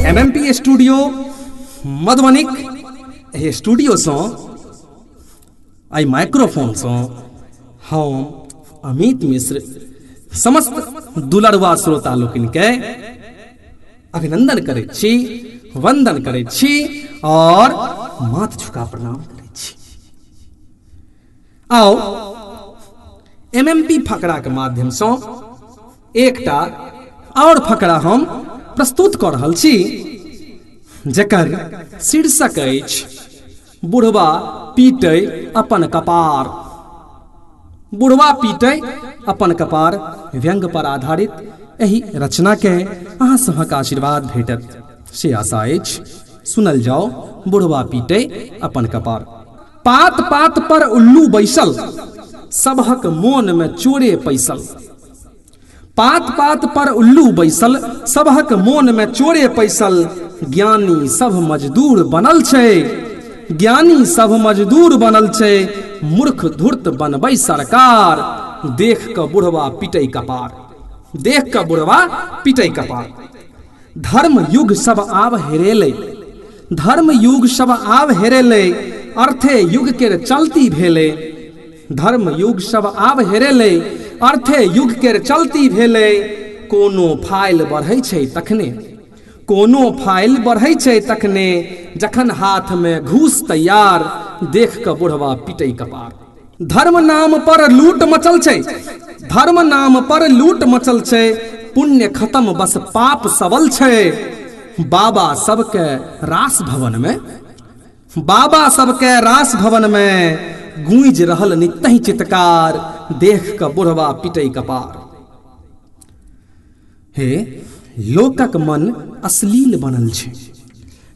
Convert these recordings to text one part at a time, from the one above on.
MMP studio मधुबनीक एहि स्टूडियोसँ, एहि माइक्रोफोनसँ हम अमित मिश्र समस्त दुलरुआ श्रोता लोकनिके अभिनंदन करैत छी, वंदन करैत छी और माथ झुका प्रणाम करैत छी। आओ एमएमपी फकरा के माध्यम से एकटा और फकरा हम प्रस्तुत कर रहल छी, जकर शीर्षक अछि बुढ़वा पीटै अपन कपार। बुढ़वा पीटै अपन कपार व्यंग पर आधारित एहि रचना के अहाँ सभक आशीर्वाद भेटत से आशा अछि। सुनल जाओ बुढ़वा पीटै अपन कपार। पात पात पर उल्लू बैसल, सबहक मोन में चोरे पैसल। पात पात पर उल्लू बैसल, सबहक मोन में चोरे पैसल। ज्ञानी सब मजदूर बनल छै, ज्ञानी सब मजदूर बनल छै, मूर्ख धूर्त बनबै सरकार। देख क बुढ़वा पिटै कपार, देख क बुढ़वा पिटै कपार। धर्म युग सब आब हेरेलै, धर्म युग सब आब हेरेलै, अर्थे युग के चलती भेलै। धर्म युग सब आब हेरेलै, अर्थे युग के चलती भेलै। कोनो फाइल बढ़ै छै तखने, कोनो फाइल बढ़ै छै तखने, जखन हाथ में घूस तैयार। देख क बुढ़वा पिटै कपार। धर्म नाम पर लूट मचल छै, धर्म नाम पर लूट मचल छै, पुण्य खत्म बस पाप सबल छै। बाबा सबके रास भवन में, बाबा सबके रास भवन में गूंज रहल नितहि चित्कार। देख क बुढ़वा पिटै कपार। हे लोकक मन अश्लील बनल छै,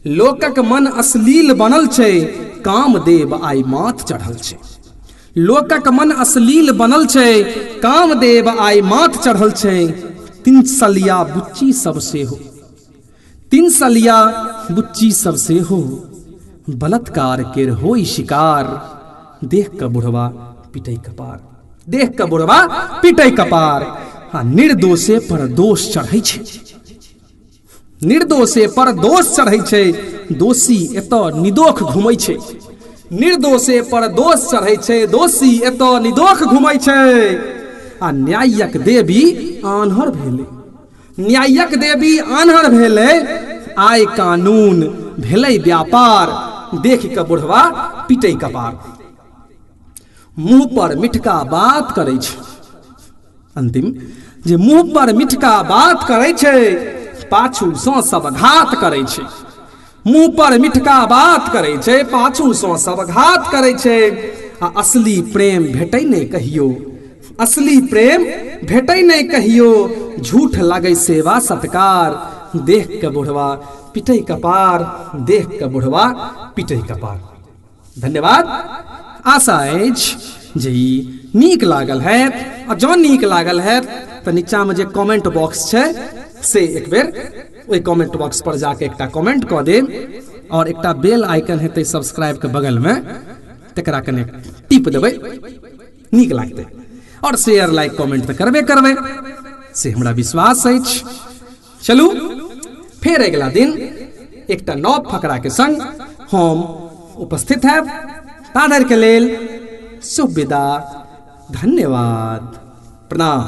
लोकक मन अश्लील बनल छै, कामदेव आइ माथ चढ़ल छै। लोकक मन अश्लील बनल छै, कामदेव आइ माथ चढ़ल छै। तीन सलिया बुच्ची सब सेहो, तीन सलिया बुच्ची सब सेहो, बलात्कार केर होई शिकार। देख क बुढ़वा पिटै कपार, देख क बुढ़वा पिटै कपार। आ निर्दोषे पर दोष चढ़ै छै, निर्दोषे पर दोष चढ़ै छै, दोषी एतऽ निदोख घुमै छै। निर्दोषे पर दोष चढ़ै छै, दोषी एतऽ निदोख घुमै छै। आ न्यायक देवी आन्हर भेलै, न्यायक देवी आन्हर भेलै, आइ कानून भेलै व्यापार। देख क बुढ़वा पिटै कपार। मुँह पर मिठका बात करै छै, अंतिम जे मुँह पर मिठका बात करै छै, पाछू सँ सब घात करै छै। मुँह पर मिठका बात करै छै, पाछू सँ सब घात करै छै। आ असली प्रेम भेटै नहि कहियो, असली प्रेम भेटै नहि कहियो, झूठ लागै सेवा सत्कार। देख क बुढ़वा पिटै कपार, देख क बुढ़वा पिटै कपार। धन्यवाद। आशा अछि जे ई नीक लागल हैत, आ जँ नीक लागल हैत तऽ नीचाँमे जे कमेंट बॉक्स छै से एक बेर ओहि कमेंट बॉक्स पर जाके एकटा कमेंट कऽ देब, और एकटा बेल आइकन हेतै सब्सक्राइब के बगलमे, तकरा कने टिप देबै, नीक लागतै। और शेयर लाइक कमेंट तऽ करबे करबै, से हमरा विश्वास अछि। चलू फेर अगिला दिन एकटा नव फकरा के संग हम उपस्थित हैब। ता धरि के लेल शुभ विदा, धन्यवाद, प्रणाम।